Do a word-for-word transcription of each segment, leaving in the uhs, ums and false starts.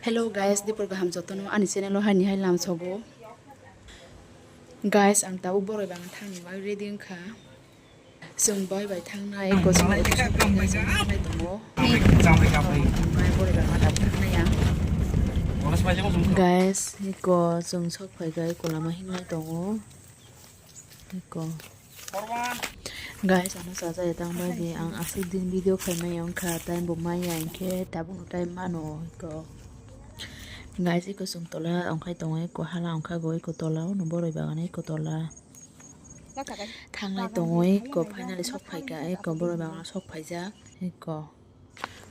Hello guys, dipor kaham jotono ani channel o haini hai lamsogo. Guys, ang tabuk boroi bagano thangni bagwi ready wngkha. Chwng bai bai thangnai, eko chwng bai bai thangnai tongo. Ang bai boroi bagano tabuk thangnai ang. Guys, eko chwng sok phaikai eko lama hingnai tongo. Eko. Guys, ano chajakya tang bai di, ang aswk din video khaimaya wngkha, time bo maya hinkhe tabukno time mano eko. Guys, eko chwng tola ongkhai tongo, eko hala ongkha go, eko tola ono boroi bagano eko tola. Thanglai tongo, eko finally sok phaikha, eko boroi bagano sok phaijak, eko.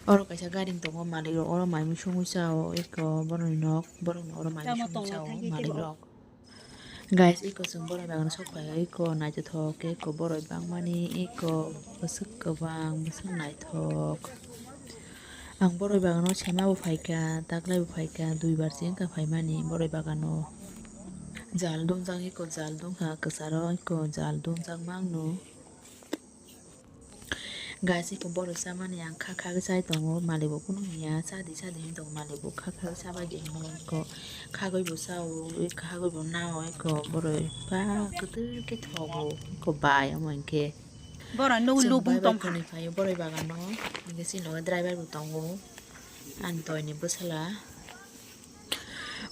Oro kaisa gari tongo, malik rok oro mai mui songwi chao, eko boroni nok, borok no oro mai mui songwi chao, malik rok. Guys, eko chwng boroi bagano sok phai, eko naithothok khe, eko boroi bangmani, eko bwswk kwbang, bwswk naithok. Ang boroi bagano sema bo phaikha, taklai bo phaikha, dui bar se wngkha phaimani boroi bagano. Jal dungjak, eko jal dungkha kwcharo, eko jal dungjak mangno. Guys, eko boroi chamani ang kha khagwi chai tongo, malik bo kunu hiya, chadi chadi hinwi tongo, malik bo kha khagwi chabai di hinwi eko khagwi bo chao, eko khagwi bo nao, eko boroi ba kwtwir khe thogo, eko bai omo hinkhe. Boroi nugwi lubung tongkha. Chwng bai bai khwnwi phaio boroi bagano, hinkhe chini loge driver bo tongo, ani toini bwsala.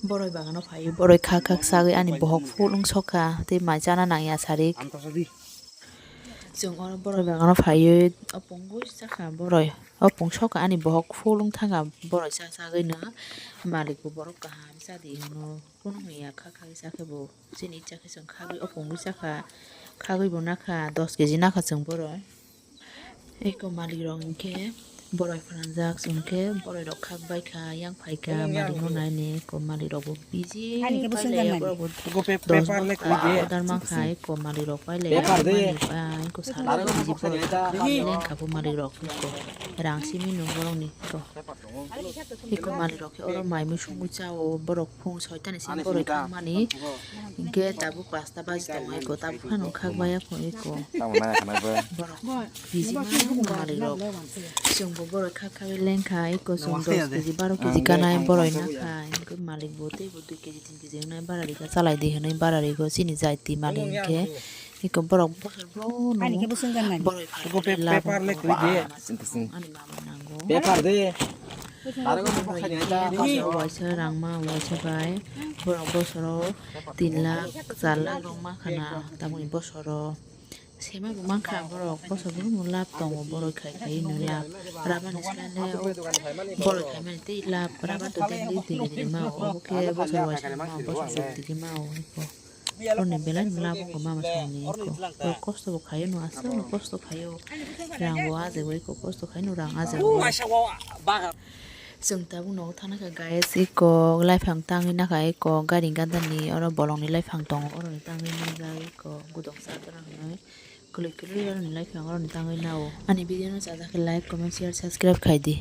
Boroi bagano phaio, boroi kha kha sagwi ani bohok full wng sokha, tei mai chana nangya sarik. Chwng oro boroi bagano phaiwi opung gui chakha boroi. Opung sokha ani bohok full wng thangkha boroi cha chagwino. Malik bo borok kaham chadi hino. Kunu hwnwi ya kha kha khe chakhe bo. Chini icha khe chwng khagwi opung gui chakha. Khagwi bo nakha dos keji nakha chwng boroi. Eko malik rok hinkhe boroi phanangjak chwng khe boroi rok khak bai kha, yang phai kha, malik no naini eko malik rok bo busy pailai ya, borok bo dos bosor order mankha, eko malik rok pailai ya, malik ba eko salo busy borok lengkha bo malik rok eko rang simi no borok ni eko, eko malik rok khe oro mai mui songwi chao borok phung soitani simi boroi thangmani hinkhe tabuk pasta baji tongo eko tabuk phano khak bai ya eko borok. Bijima malik rok. Chwng bo boroi kha kha lengkha, eko chwng dos keji baro keji kanai boroi nakha, hinkhe malik bo tei bo dui keji tin keji wngnai bara rikha, chalai di hinwi bara rigo chini jaiti malik hinkhe. Eko borok bosor bono boroi pharmani lab wngkha, ani mama nango. Boroi hinkhe waisa rangma waisa bai borok bosoro tin lakh char lakh rok mankha na tamoni bosoro. Sema bo mankha borok, bosor borok no lab tongo, boroi khai khai no lab. Rabar ni sale o boroi khai mani tei lab, rabar to daily tini tini ma o, obo khe bosor waisa ma o, bosor suk tini ma o, eko. Boroni belai no lab wngkha mama songni eko. Borok kosto bo khaio no, aswk no kosto khaio. Rang bo ajai bo eko kosto khaino, rang ajai bo. Chwng tabuk nogo thangna kha guys, eko laiphang tangwi nakha, eko gari gadani oro bolongni laiphang tongo, oroni tangwi nukjak, eko gudok chadra hinwi kwlwi kwlwi oroni laiphang oroni tangwi nao. Ani video no chajak khe like, comment, share, subscribe khai di.